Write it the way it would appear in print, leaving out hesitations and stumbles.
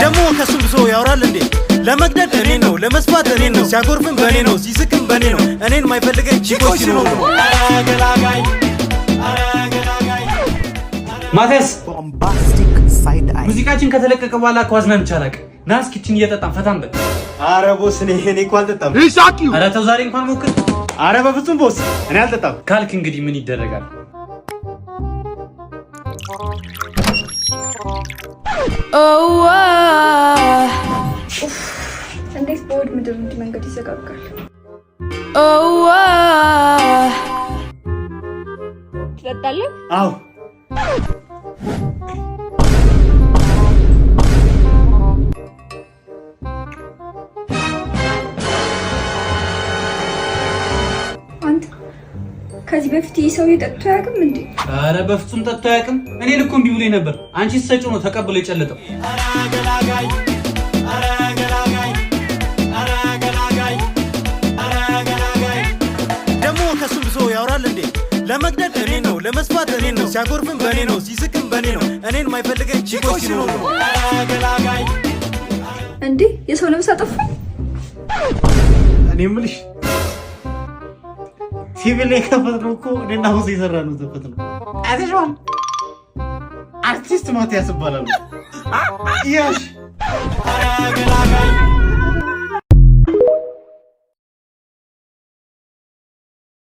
ደግሞ ከሱም ብሶ ያወራል እንዴ? ለመግደል እኔ ነው፣ ለመስፋት እኔ ነው፣ ሲያጎርፍም በእኔ ነው፣ ሲስቅም በእኔ ነው። እኔን ማይፈልገኝ ቺኮች ሲኖሩ ነው። ማቲያስ፣ bombastic side eye. ሙዚቃችን ከተለቀቀ በኋላ እኮ አዝናንቼ አላውቅም። ና እስኪ ይህችን እየጠጣን ፈታን በል። አረ boss፣ እኔ እኮ አልጠጣም። ኧረ ተው፣ ዛሬ እንኳን ሞክር። አረ በፍጹም boss፣ እኔ አልጠጣም። ካልክ እንግዲህ ምን ይደረጋል? እንዴት በሆድ ምድር እንዲህ መንገድ ይዘጋጋል? ትጠጣለህ? አዎ። አንተ፣ ከዚህ በፊት ይህ ሰውዬ ጠጥቶ አያውቅም እንዴ? ኧረ በፍጹም ጠጥቶ አያውቅም። እኔ ልኮ እምቢ ብሎኝ ነበር። አንቺ ስትሰጪው ነው ተቀብሎ የጨለጠው። ደግሞ ከሱም ብሶ ያወራል እንዴ? ለመግደል እኔ ነው፣ ለመስፋት እኔ ነው፣ ሲያጎርፍም በእኔ ነው፣ ሲስቅም በእኔ ነው። እኔን ማይፈልገኝ ቺኮች ሲኖሩ ነው። እንዴ፣ የሰው ነፍስ አጠፋ? እኔ የምልሽ፣ ቲቪ ላይ የከፈትነው እኮ እኔና boss የሰራነው ዘፈን ነው። አይተሽዋል? አርቲስት ማቲያስ እባላለሁ። ያሽ